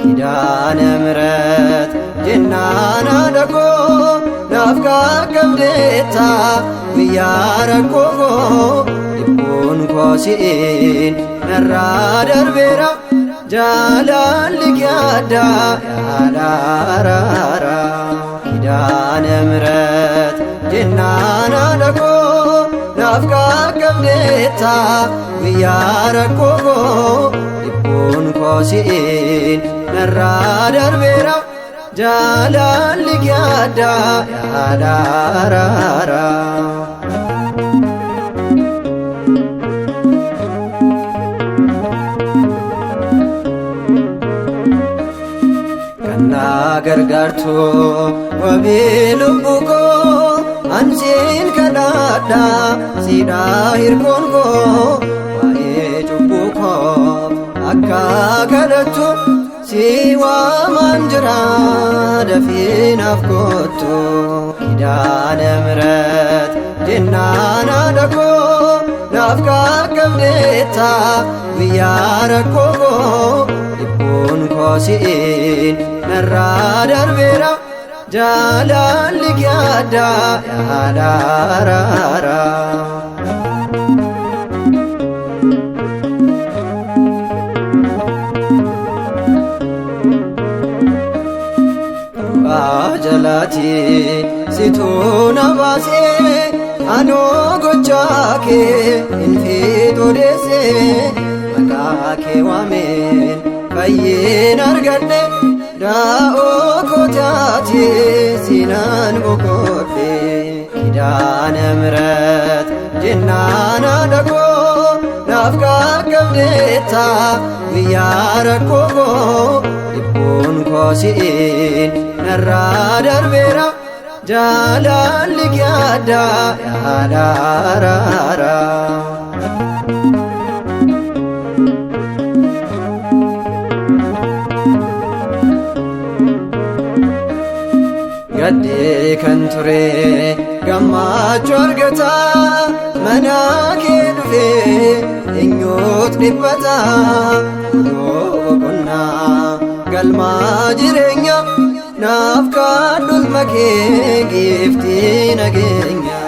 Kidaana Mihirat jennaan haadha koo naaf qaqqabdeetta guyyaa rakkoo koo dhibbuun koo si'iin narraa darbeera jaalalli kee addaa yaada araara. Kidaana Mihirat jennaan haadha koo naaf qaqqabdeetta guyyaa rakkoo koo dhibbuun koo si'iin narraa darbeera jaalalli kee addaa yaada araara. Kan na gargaartu wabii lubbuu koo ansiin kadhadha siidhaa hirkoon koo waa'ee cubbuu koo akka kadhattu si waamaan jira dafii naaf kottu. Kidaana Mihirat jennaan haadha koo naaf qaqqabdeetta guyyaa rakkoo koo dhibbuun koo si'iin narraa darbeera jaalalli kee addaa yaada araara. Du'aa jalaati situu na baasee anoo gochaa kee hin fiixu deessee maqaa kee waameen fayyeen argadhe daa'oo kootaati siinaan boqodhe. Kidaana Mihirat jennaan haadha koo naaf qaqqabdeetta guyyaa rakkoo koo dhibbuun koo si'iin narraa darbeera jaalalli kee addaa yaada araara. Gaddee kan ture gammachuu argata mana kee dhufee eenyutu dhiphata odoo boqonnaa galmaa jireenya naaf kaadhu ilma kee giiftii nageenya.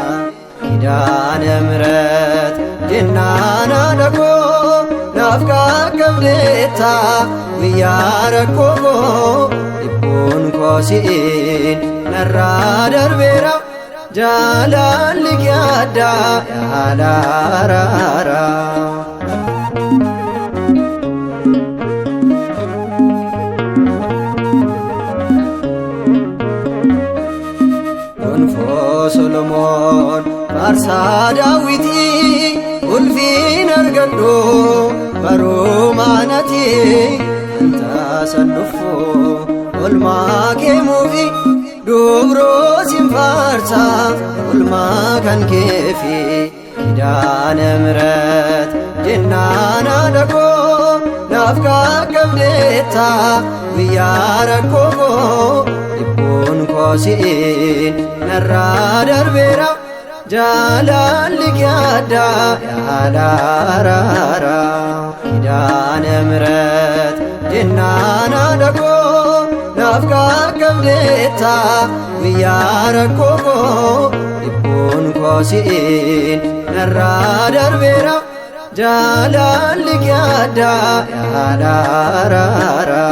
Kidaana Mihirat jennaan haadha koo naaf qaqqabdeetta guyyaa rakkoo koo dhibbuun koo si'iin narraa darbeera jaalalli kee addaa yaada araara. Gonfoo Solomoon faarsaa Daawitii ulfiin argadhu barumaanati anta dhufu olmaa kee muufi dubroo sin faarsa olmaa kan keefi. Kidaana Mihirat jennaan haadha koo naaf qaqqabdeetta guyyaa rakkoo koo dhibbuun koo si'iin narraa darbeera jaalalli kee addaa yaada araara. Kidaana Mihirat jennaan haadha koo naaf qaqqabdeetta guyyaa rakkoo koo dhibbuun koo si'iin narraa darbeera jaalalli kee addaa yaada araara.